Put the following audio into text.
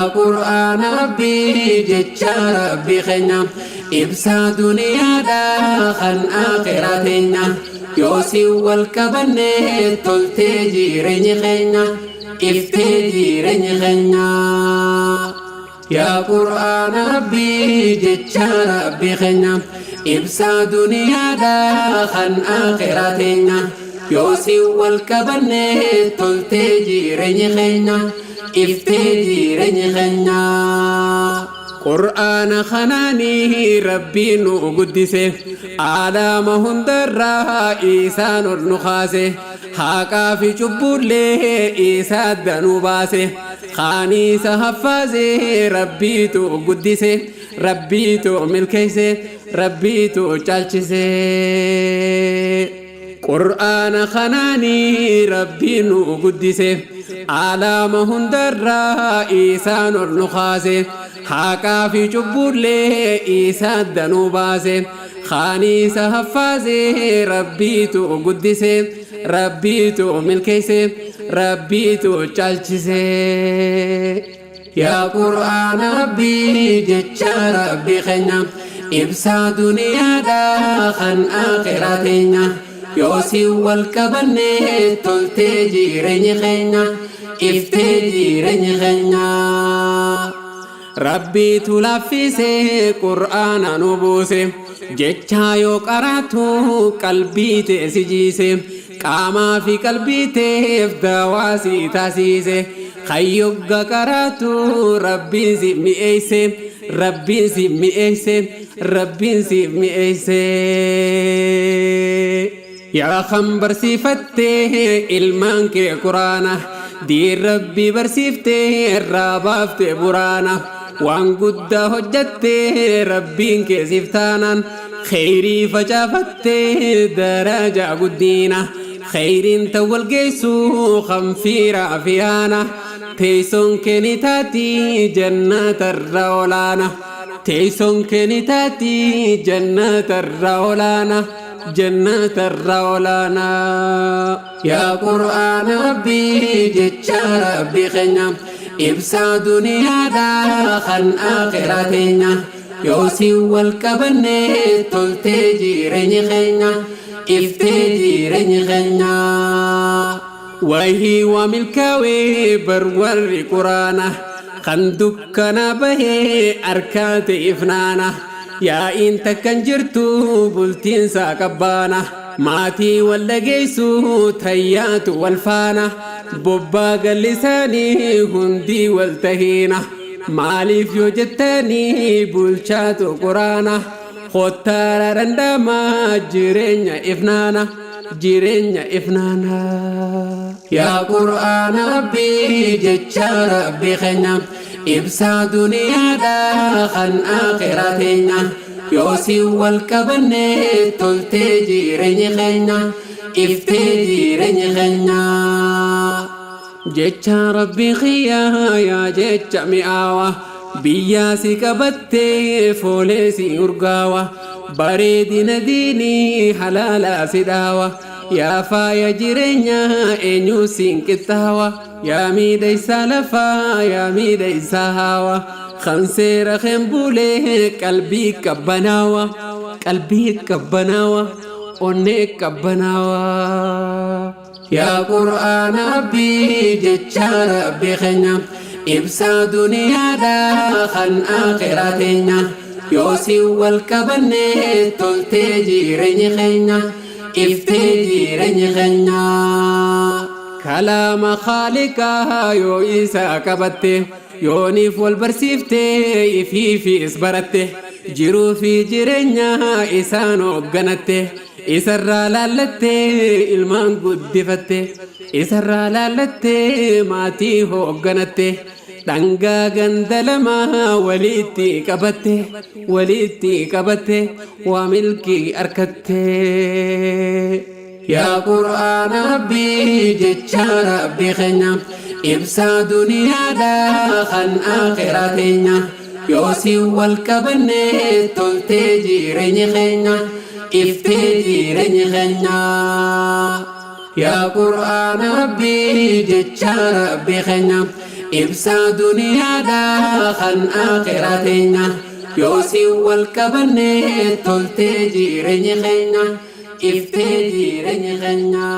Qur'aana Rabbii jecha Rabbii keenya ibsaa duniyaadha kan akhiraa teenya yoo si wal qabanne toltee jireenyi keenya iftee jireenyi keenya. Yaa Qur'aana Rabbii jecha Rabbii keenya ibsaa duniyaadha kan akhiraa teenya yoo si wal qabanne toltee jireenyi keenya iftee jireenyi keenya. Qur'aana kanaanii Rabbiin nu guddise alaama hundarraa isaan ol nu kaase haqaa fi cubbuullee isa danuu baase kaaniisa haffaase Rabbiitu guddise Rabbiitu milkeesse Rabbiitu caalchise. Qur'aana kanaanii Rabbiin nu guddise alaama hundarraa isaan ol nu kaase haqaa fi cubbuullee isa danuu baase kaaniisa haffaase Rabbiitu guddise Rabbiitu milkeesse Rabbiitu caalchise. Yaa Qur'aana Rabbii jecha Rabbii keenya ibsaa duniyaadha kan akhiraa teenya yoo si wal qabanne toltee jireenyi keenya iftee jireenyi keenya. Rabbiitu laaffisee Qur'aana nu buuse jecha yoo qaraatu qalbii tee si jiise qaamaa fi qalbii teef dawaa si taasise kayyogga qaraatu Rabbiin si mi'eeyse Rabbiin si mi'eeyse Rabbiin si mi'eeyse. Yaa kan barsiifattee ilmaan kee Quraana diin Rabbii barsiiftee irraa baaftee buraana waan guddaa hojjattee Rabbiin kee siif taanaan kheyrii facaafattee darajaa guddiina kheyriin ta wal geessuu kan fiiraa fi haana teessoon kee ni taati jannatarra olaana teessoon kee ni taati jannatarra olaana jannatarra olaana. Yaa Qur'aana Rabbii jecha Rabbii keenya ibsaa duniyaadha kan akhiraa teenya yoo si wal qabanne toltee jireenyi keenya iftee jireenyi keenya. Wahii waa milkaawee bar warri Quraana kan dukkana bahee harkaate ifnaana yaa'iin takkan jirtu bultiinsaa qabbaana maatii wal dhageessu tayyaatu wal faana bobbaa gallisaanii hundii wal tahiina maaliif yoo jettanii bulchaatu Quraana kottaara dhandhamaa jireenya ifnaana jireenya ifnaana. Yaa Qur'aana Rabbii jecha Rabbii keenya ibsaa duniyaadha kan akhiraa teenya yoo si wal qabanne toltee jireenyi keenya iftee jireenyi keenya. Jecha Rabbii kiyyaa yaa jecha mi'aawa biyyaa si qabattee foolee si urgaawa bareedina diinii halaalaa si dhaawa yaa faaya jireenyaa eenyu siin qixxaawa yaa miidhaysaa lafaa yaa miidhaysaa haawa kan seera keen bulee qalbii qabbanaawa qalbii qabbanaawa onnee qabbanaawa. Yaa Qur'aana Rabbii jecha Rabbii keenya ibsaa duniyaadha kan akhiraa teenya yoo si wal qabanne toltee jireenyi keenya iftee jireenyi keenya. Kalaama Khaaliqaa yoo isa qabatte yooniif wal barsiiftee ifiifis baratte jiruu fi jireenya isaan hoogganatte isarraa laallattee ilmaan guddifatte isarraa laallattee maatii hoogganatte dhangaa ganda lamaa walitti qabatte walitti qabatte waa milkii arkatte. Yaa Qur'aana Rabbii jecha Rabbii keenya ibsaa duniyaadha kan akhiraa teenya yoo si wal qabanne toltee jireenyi keenya iftee jireenyi keenya. Yaa Qur'aana Rabbii jecha Rabbii keenya Ibsaa duniyaadhaa kan akhiraa teenya. Yoo si wal qabanne toltee jireenyi keenya. Iftee jireenyi keenya.